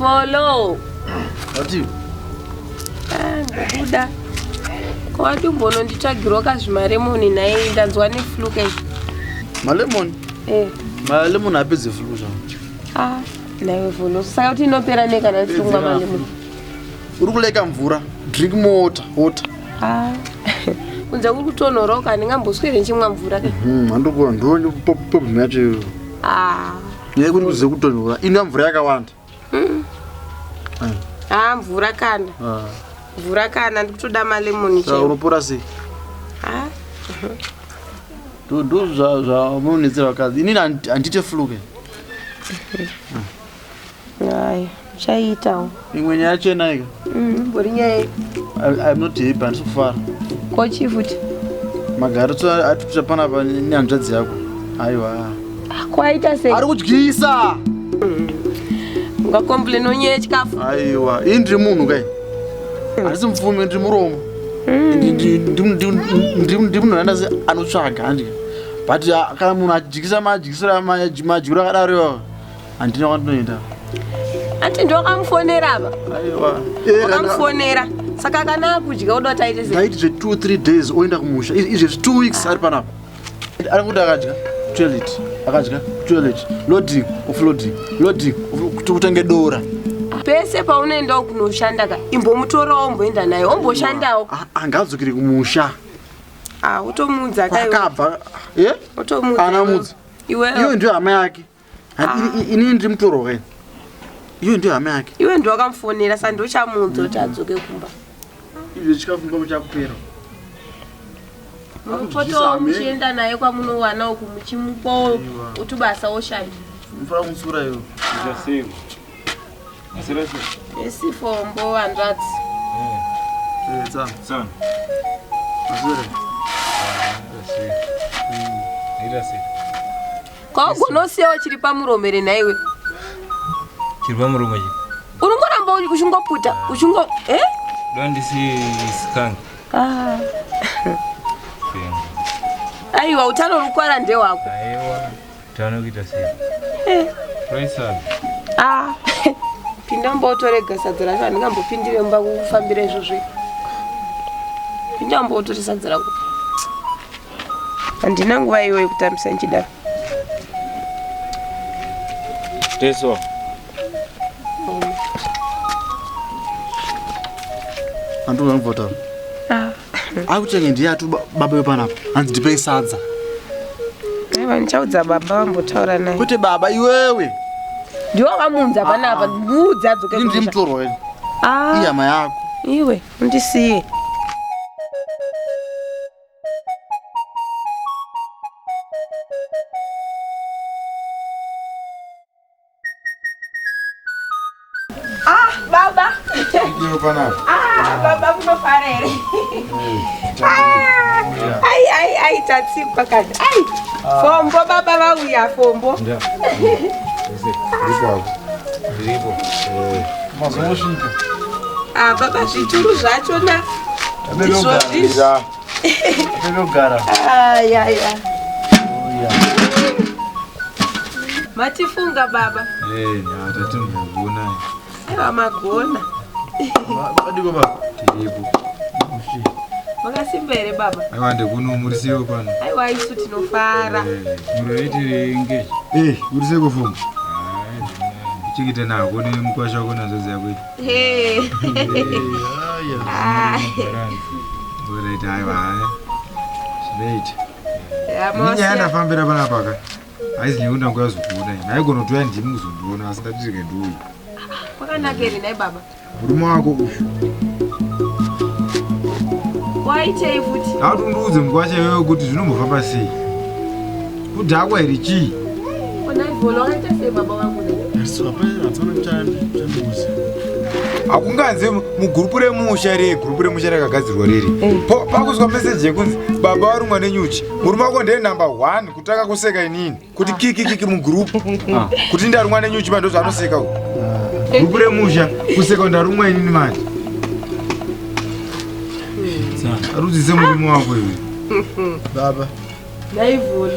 Follow. Ati. Ah, ndabuda. Ko wati umbononditsvagirwa kazvimaremoni nhai ndanzwa neflu kai. Malemon? Eh. Malemon apedze flu zvawo. Ah, nhaiwe Follow. Saka kuti inopera nei kana ndichitomwa malemon? Uri kuleka mvura. Drink more water. Water. Ah. Kunze kuri kutonhora uko handingamboswere ndichimwa mvura kai. Handikuona ndo problem yacho iyoyo. Ah. Nyaya yekuti kuze kutonhora. Inwa mvura yakawanda. Ah, mvura kana. Ah. Mvura kana ndikutoda malemon Saka chaiwo. unopora sei? Ah. Ndo ndo zvamunonetsera vakadzi. Inini handiite flu ke. Haya, uchaitawo. Imwe nyaya chena ika. Mbori nyaya iyi. I'm not happy, handisi kufara. Ko chii futi? Magaro atikuita panapa nehanzvadzi yako. Aiwa. Ah, Kwaita sei? Ari kudyisa. Ungakomplain onyaya yechikafu. Aiwa, ini ndiri munhu kai. Handisi mupfumi, ndiri muromo. Ndiri munhu andasi anotsvaga handika. But ah, kana munhu achidyisa madyisiro madyiro akadaro iwawa, handina kwandinoenda. Anti ndiwakamufonera apa. Aiwa. Wakamufonera. Saka kana akudya uda kuti aite sei? Ndaiti zve 2 3 days oenda kumusha. Izvezvi 2 weeks ari panapa. Ari kuti akadya toilet, akadya toilet, loading, offloading, loading, kuti kutenge dora. Pese paunoendawo kunoshanda ka, imbomutorawo omboenda naye, omboshandawo. Angadzokere kumusha. Ah, utomuudza ka iwe. Kwakabva, eh? Utomuudza. Ana mudzi. Iwe. Iyo ndiyo hama yake. Inini ndiri mutorwa kaini. Iyo ndiyo hama yake. Iwe ndiwe wakamufonera saka ndochamuudza kuti adzoke kumba. Izvo chikafu ngoma chakupera. Mupotawo muchienda naye kwamunowana uku muchimupawo utubasa oshanda. Mfura kumusura iwe. Esi fombo hanzvadzi. Eh, tsana. Tsana. Masura. Ita sei? Kwaugonosiyawo chiri pamuromo here nhaiwe? Chiri pamuromo chi? Unongoramba uchingoputa, uchingo eh? Ndondisi skank. Ah. Aiwa utano rukwara ndewako. Aiwa. Utano kuita sei? Eh. Toisadza. Ah. Pinda mumba utorega sadza racho handingambopindire mumba kufambira izvozvo. Pinda mumba utore sadza rako. Handina nguva iyoyo yekutambisa ndichidaro. Teso. Antu anobvota. Ah. Akutenge ndiye atu baba wepanapa. Hanzi ndipei sadza. Aiwa ndichaudza baba vambotaura naye. Kwete baba iwewe. Ndiwe wakamuunza panapa, muudze adzoke Ini ndiri kumusha. mutorwa wewe. Ah. Ihama yako. Iwe, undisiye. Ah, baba. Ndiyo panapa. Ah, baba munofara here? Ah, ai ai ai tatsikwa kani. Ai. Fombo baba vauya fombo. Ndiripo apo. Ndiripo. Mazongosvika. Ah, baba zvituru zvacho na. Ndizvo izvi. Ndinogara. Ai ai ai. Matifunga baba. Eh, tatimbokuonai. Aiwa magona. Madiko baba. Tiripo. Makasimba here baba? Aiwa ndikuno muri sei pano? Aiwa isu tinofara. Muroitirei ngechi? Eh, uri sei kufunga? Kuchengeta nako nemukwasha wako nazo yako iyi. Hey. Ah. Alright, aiwa. Zvinoita. Ya, Ini nyaya mawasiya. ndafambira panapa ka. Haizi nyaya nguva yazokuona ini. Haigona kutoya ndimi kuzondiona asi ndatirike ndiuyi. Kwakanaka here nhai baba? Murume wako uyu. Waitei futi? Hautondiudze mukwasha iwewe kuti zvinombofamba sei. Kudhakwa here chii? Kona ivholo wakaita sei baba vangu nhai? Hakunganzi mugurupu remusha rei gurupu remusha rakagadzirwa riri. Pakuzwa meseji yekunzi baba varumwa nenyuchi. Murume wako ndiye number 1 kutanga kuseka inini. Kuti kiki kiki mugurupu. Kuti ndarumwa nenyuchi manje ndozvaanoseka uyu. Gurupu remusha kuseka ndarumwa inini manje. Arudzise murume wako iwe. Baba. Naivholo.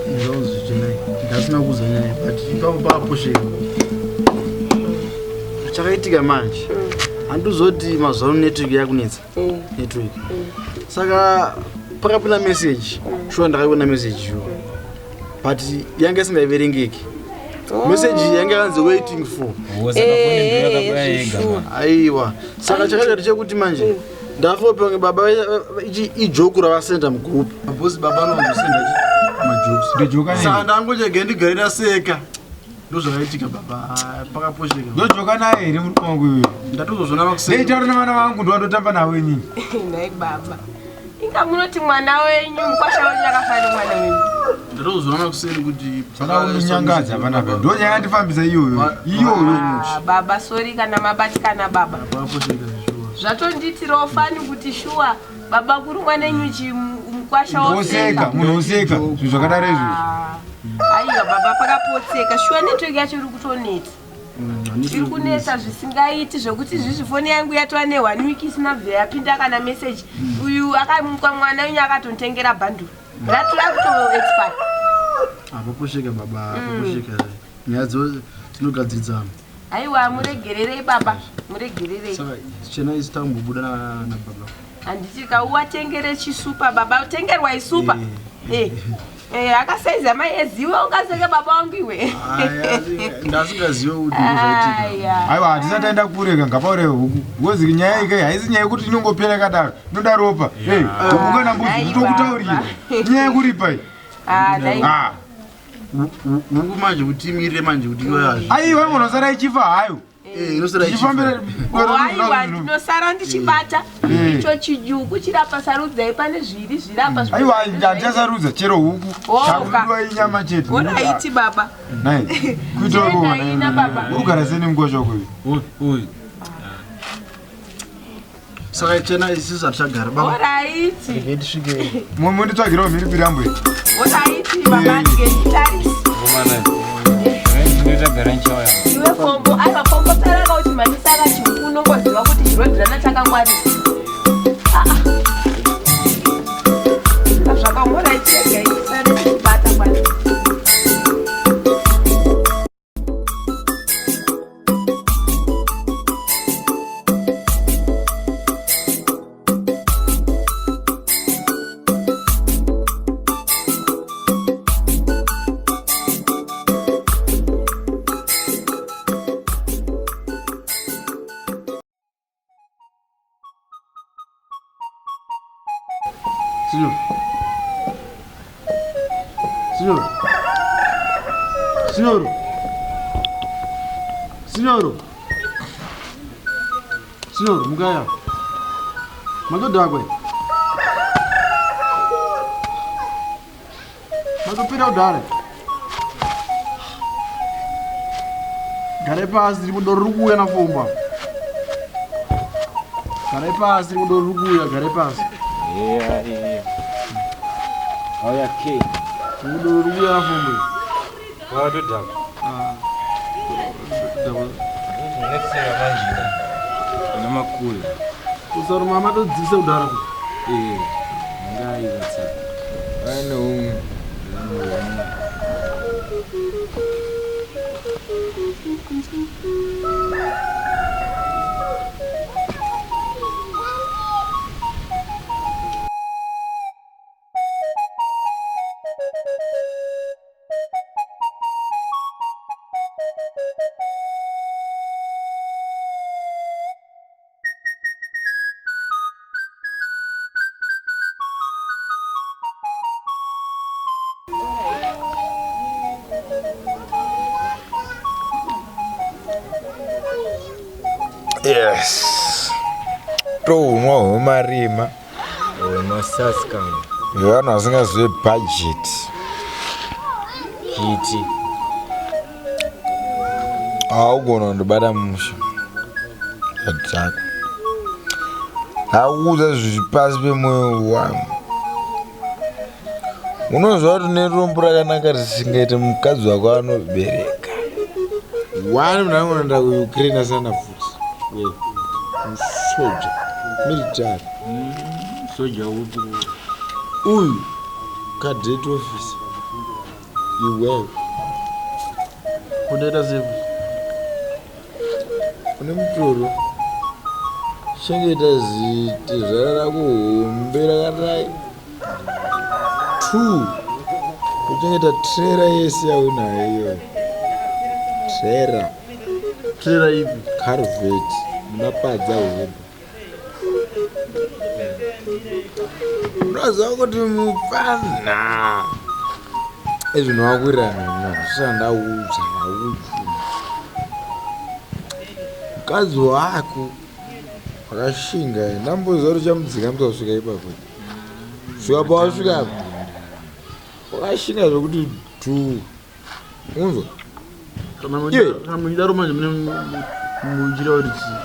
Ndozvichenai. Ndasina kuuza nyaya but ipapo paposheka. Chakaitika manje handizoti mazuva ano network yakunetsa. Network. Saka pakapinda message, shuwa ndakaiona message shuwa, but yanga isingaverengeki. Message yanga yakanzi waiting for. Saka foni ndiyo yakabaya yega Shuwa. ma. Aiwa, saka chakaita chekuti manje ndafope kunge baba ichi ijoku ravasenda mugroup. Mabhosi baba anombosenda majokes. Ndojoka Saka naye. ndangochege ndigare ndaseka. Ndozvakaitika baba, pakaposheka. Ndojoka naye here murume wangu iyoyo? Ndatozozvona makuseni. Ndeitaura nevana vangu, ndovandotamba navo inini. Nhai baba, inga munoti mwana wenyu, mukwasha wenyu akafanana nemwana wenyu. Ndatozozvona makuseni kuti Saka unonyangadza panapa. Ndonyaya yandifambisa iyoyo. Iyoyo. Ah, baba, sorry kana mabatikana baba. Pakaposheka shuwa. Zvatondiitirawo fani kuti shuwa baba kurumwa nenyuchi, mukwasha Woseka, woseka. munhu woseka. Zvinhu zvakadaro izvozvo. Ah, aiwa baba, pakapotseka shuwa. Network yacho iri kutonetsa, iri kunetsa zvisingaiti, zvekuti izvizvi foni yangu yatova ne one week isina bvira yapinda kana message. Uyu akamuka mwana wenyu akatonditengera bhanduru ratora kuto expire. Apaposheka baba, apaposheka. Nyaya dzo tinogadziridzana. Aiwa, muregererei baba, muregererei. Saka chena isi tambobuda nababa. Handiti kauwatengere chisupa baba, tengerwa isupa. Eh, akasaiza mai eziwe, ungaseke baba wangu iwe. Ndasingazive kuti ndozvaitika. Aya. Aiwa, hatisati taenda kureka, ngapaure huku, because nyaya iyi haisi nyaya yekuti inongopera yakadaro, inoda ropa. Hey, huku kana mbudzi. Aiwa. Ndokutaurira inyaya yekuripa iyi. Ah, dai. Ah, Huku manje kuti imirire manje kuti iwayazve. Aiwa, unosara ichifa hayo. Inosara ichifambira. Aiwa, ndinosara ndichibata icho chijuku chirapa. Sarudzai pane zviri zvirapa. Aiwa, handichasarudza, chero huku. Oh, Chakudiwa inyama chete. Alright baba. Nai kuita Chienda ina baba. urugara sei nemukwasha wako iwe? Uyu. Saka chena isusu hatichagara baba. Alright. Regai tisvike. Monditsvagirawo mhiripiri yangu iyi. Alright baba, ndigenditarisi. Ngomana. Ndinoita garanchiwa yangu. Iwe kombo, aiwa kombo, saraka kuti manyisaka chihuku, unongoziva kuti chirodhirana chakangwarisa. Zvakaora, ichiregai tisare tichibata kwani. Signor. Signor. Signor. Signor. Signor, mukaya. Matodhakwa. Matopera kudhara. Garai pasi, riri mudoro riri kuuya nafomba. Garai pasi, riri mudoro riri kuuya, garai pasi. Yeah. Auya ke. Mudoro riri kuuya nafomba. Watodhakwa. Ah. Netsera manje. Ana makuru. Usaruma matodzivisa kudhara. Eh. Ngai vatsa. Aine umwe. Yes, tohunwa hwemarima. Masaskam. Vevanhu vasingazive bhajeti. Kiti. Haugona kundobata musha dzako, hakuudza zviri pasi pemwoyo wangu. Unoziva kuti nerombo rakanaka risingaite, mukadzi wako anobereka one. Munhu angonoenda kuUkraine asana futi musoja military. Soja upi? Uyu cadet officer, iwewe. Kundaita sefu. Une mutoro. Chengeta zitezvara rako hombe rakadai. 2 kuchengeta trera yese yaunayo iyoyo. Trera. Trera ipi? Carvet munapadza hombe. Unoziva kuti mupfana ezvino wakuwirirana nana zvisana ndaudza ndaudza mukadzi wako wakashinga ndamboziva kuti uchamudzika musa kusvika ipapo svika pawasvika apa wakashinga zvekuti tu unzwa Kana muchidaro manje mune muchida kuti chii?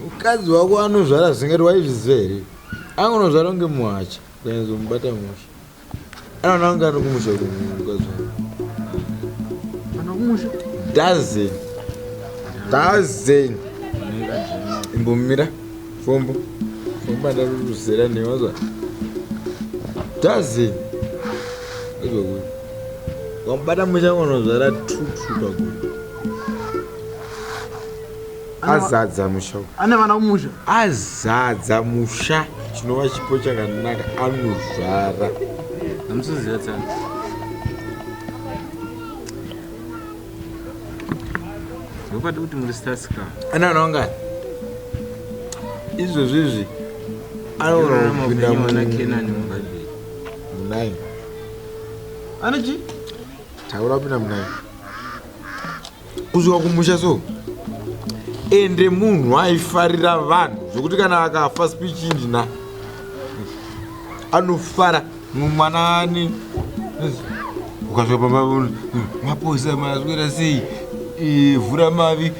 Mukadzi wako anozvara zvisingati waizviziva here? Angonozvara kunge muhacha ukanyatso-mubata mushe. Anoona kunge ari kumusha mukadzi wako. Ana kumusha? Dozen. Dozen. Imbomira. Fombo. Fombo andaruzera newe wazwa. Dozen. Wazwa kuti. Wamubata musha unozvara tutu pagore. Azadza musha. Ane vana kumusha. Azadza musha chinova chipo chakanaka anozvara. Hamusiziva tsana. Ndokwadi kuti muri stasika. Ana vana vangani? Izvozvi izvi anoona kupinda muna Kenani muBhaibheri. Munai. Ane chi? Taura kupinda munai. Kusvika kumusha so. Ende munhu aifarira vanhu zvekuti kana akafa speech indina anofara mwana ane ukasvika pamba maposa maswera sei vhura mavi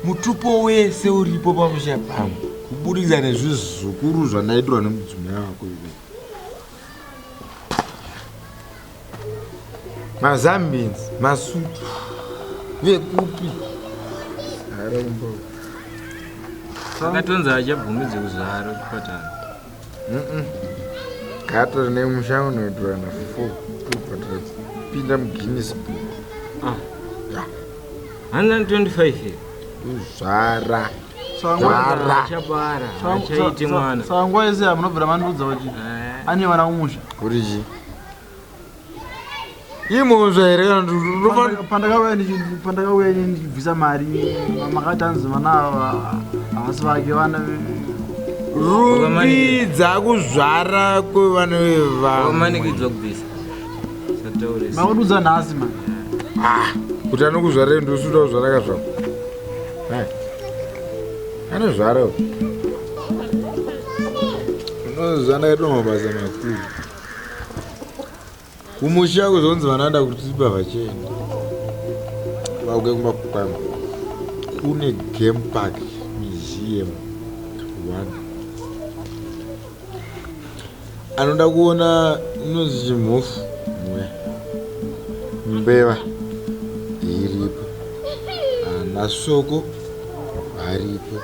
mutupo wese uripo pamusha pangu kuburikidza nezvizukuru zvandaitirwa nemudzimai wako iwe mazambins masutu vekupi akatonzi achabvumidze kuzvara kuchipatara gato rine musha unoitirwa na 4 tobva tapinda muguinness book. Ah. 125 here? Kuzvara. Zvara. Achabara, achaite mwana. Saka nguva yese yamunobvira mandiudza kuti ane vana kumusha. Kuti chii? Imhosva here kana pandakauya pandakauya ndichibvisa mari makati anzi vana ava havasi vake vana rumbidza kuzvara kwevana vevamwe. Wakamanikidzwa kubvisa. Sataure. Makududza nhasi man. Ah, kuti anokuzvara ndosuda kuzvara kazvako. Anozvara. Unoziva ndakaitwa mabasa makuru. Kumusha kuzonzi vana vanoda kutipa vachena. Vauke kumba kwangu. Kune game park museum one. Anoda kuona inonzi chimhofu muya. Mbeva iripo. Ana soko varipo.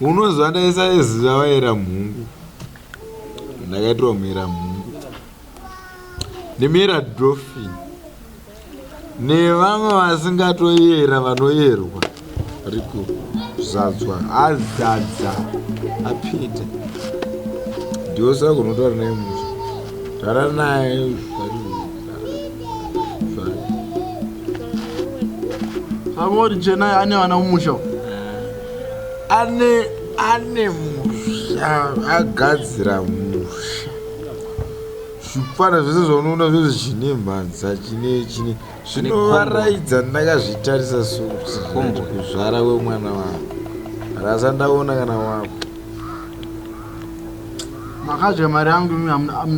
Unoziva ndaisaiziva vaera mhungu. Ndakaitirwa muera mhungu. Nemuera dolphin. Nevamwe vasingatoyera vanoyerwa. Vari kuzadzwa. Azadza. Apinda. Ndiwo saka unotaura naye musha. Taura naye. Saka kuti Chenai ane vana mumusha? Ane ane musha agadzira musha. Zvipfana zvese zvaunoona zvese chine mhanza chine chine zvinovaraidza ndakazvitarisa sokuti kuzvara kwemwana wavo. Rasa ndaona kana wako. Makadya mari yangu imi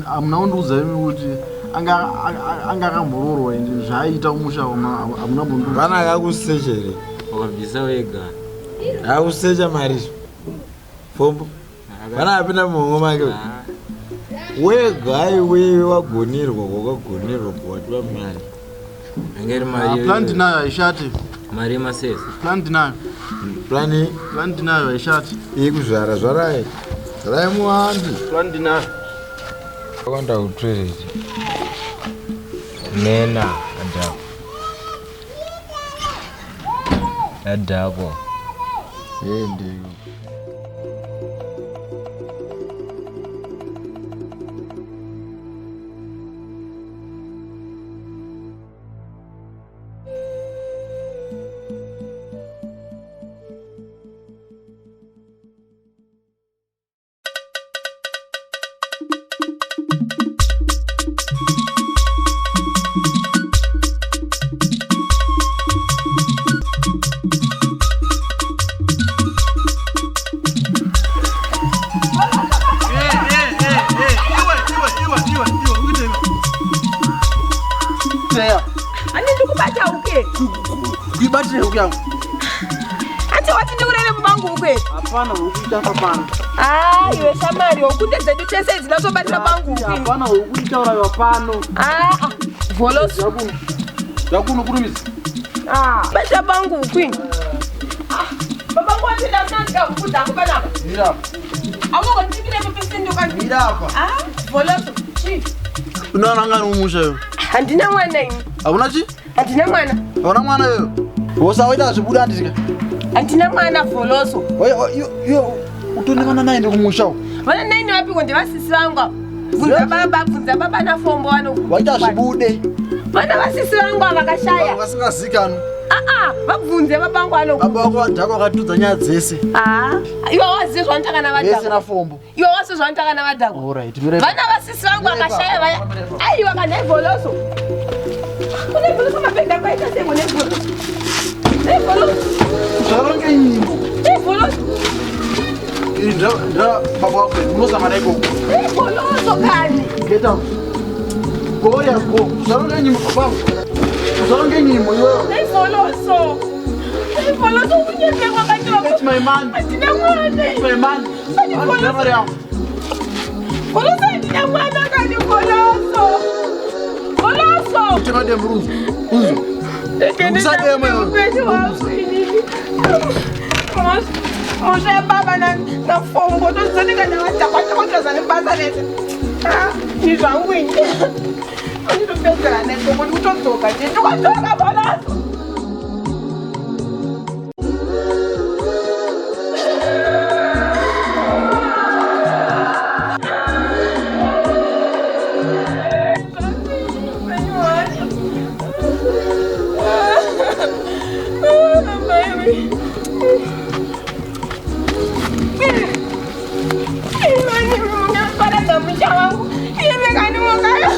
hamuna kundiudza imi kuti anga anga akamboroorwa ende zvaaiita kumusha hamuna kundiudza. Vana akakusecha here? Wakabvisa wega. Akusecha mari izvo. Fombo. Vana apinda muhomwe make. Wega iwewe wagonerwa wakagonerwa kuwatiwa mari. Anga iri mari. Ah, plan ndinayo haishati. Mari yemasese. Plan ndinayo. Plan Plan ndinayo haishati. Yekuzvara zvarai. Zvarai muwandi. Plan ndinayo. Wakaenda kutoilet. Nena adhakwa. Adhakwa. Ende. Handidi kubata uke. Kuibatire huku yangu. Ati wati ndikurere mubangu ukwe. Hapana hukuita hapana. Ah, iwe shamari huku ndedzedu tese dzinotobatira bangu ukwe. Hapana hukuitaura pano. Ah, ah, vholoso. Zvakuno kurumidza. Ah, batira bangu ukwe. Ah, babangu watenda kunandika huku dzangu panapa. Mira apa. Aunogondibikira pepese Mira apa. Ah, vholoso. Chii? Unoona ngani mumusha iwe? Handina mwana ini. Hauna chi? Handina mwana. Hauna mwana iwe? Wosawaita zvibuda handisika. Handina mwana vholoso. Iyo utone vana naende kumusha uko. Vana naini vapiko ndevasisi vangu ava. Bvunza baba, bvunza baba nafombo vano. Waita zvibude. Vana vasisi vangu ava vakashaya. Vasingazikanwi. Ah ah, vabvunze babangu vano. Baba vako vadhakwa vakatudza nyaya dzese. Ah, iwe wazive zvaunotanga Vese navadhakwa. nafombo. Iwe wazive zvaunotanga navadhakwa. Alright, mira. Vana vasisi vangu vakashaya vaya. Aiwa kana ivholoso. Kune vholoso mabhegi ako aita sei kune vholoso. Nevholoso, Zvaronge nyimbo. nevholoso, Iri ndra ndra baba wako munosangana ikoko. nevholoso kani. Get out. Go ya go. Zvaronge nyimbo baba. Zvaronge nyimbo iwe. Nevholoso. Nevholoso kunyeperwa Get kanti my man. handina mwana. Get my man. Ani Mari yangu. Vholoso handina mwana kani vholoso. Vholoso. Chema demruzo. Unzo. Usadema iwe. Musha yababa nafombo tozonika navadhakwa nebasa rese ni zvangu ini anditopedzera nekoko ndikutodzoka nje ndikudzoka vholoso. Paradza musha wangu iyemekani mukaya.